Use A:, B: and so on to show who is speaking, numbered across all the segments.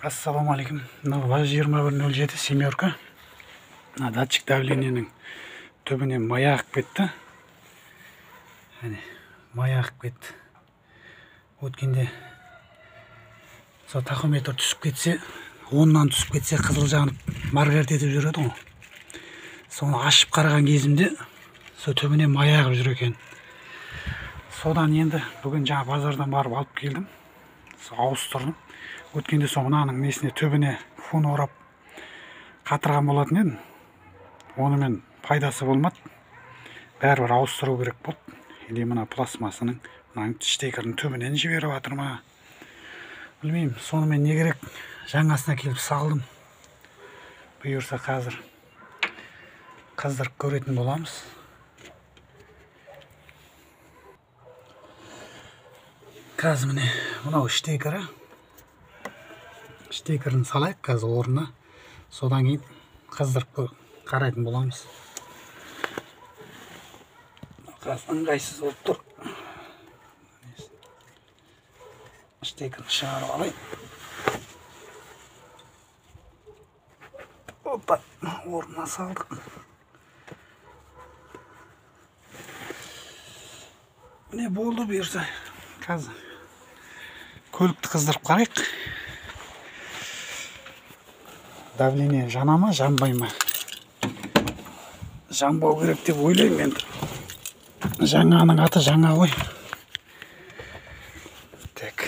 A: Ассалаумағалейкум. Мынау ВАЗ 2107 семерка. Мына датчик давлениенің түбіне май ағып кетті. Әне, май ағып кетті. Өткенде сол тахометр түсіп кетсе, 10-нан түсіп кетсе қызыл жанып маргарет етіп жүреді ғой. Соны ашып қараған кезімде сол түбіне май ағып жүр екен. Содан енді бүгін жаңа базардан барып алып келдім. Сол ауыстырдым. Өткенде сол мынаның несіне түбіне фон орап қатырған болатын едім. Онымен пайдасы болмады. Бәрібір ауыстыру керек болды. Или мына пластмассының, мынаның штекерінің түбінен жіберіп жатыр ма? Білмеймін. Сонымен не керек, жаңасына келіп салдым. Бұйырса қазір қыздырып көретін боламыз. Қазір міне мынау штекері. Штекерін салайық қазір орнына. Содан кейін қыздырып қарайтын боламыз. Қазір ыңғайсыз болып тұр. Штекерін шығарып алайын. Опа, орнына салдық. Міне болды бұйырса. Қазір көлікті қыздырып қарайық. Давление жана ма, жанбай ма? Жанбау керек деп ойлаймын енді. Жаңаның аты жаңа ғой. Так.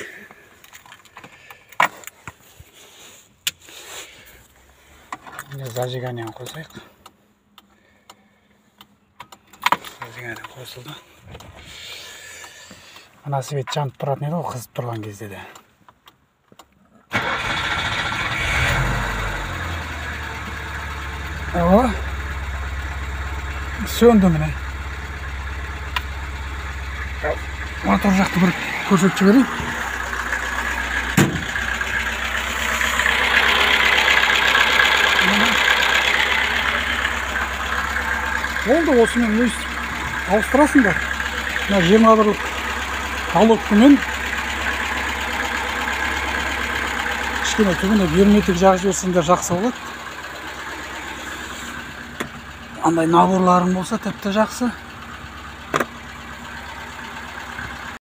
A: Міне зажиганиені қосайық. Зажигание қосылды. Мына свет жанып тұратын еді ғой қызып тұрған кезде де. О, сөнді міне. Мотор жақты бір көрсетіп жіберейін. Болды, осымен өйстіп ауыстырасыңдар. Мына 21-лік головкамен кішкене түбіне герметик жағып жіберсеңдер жақсы болады. Андай наборларың болса тіпті жақсы.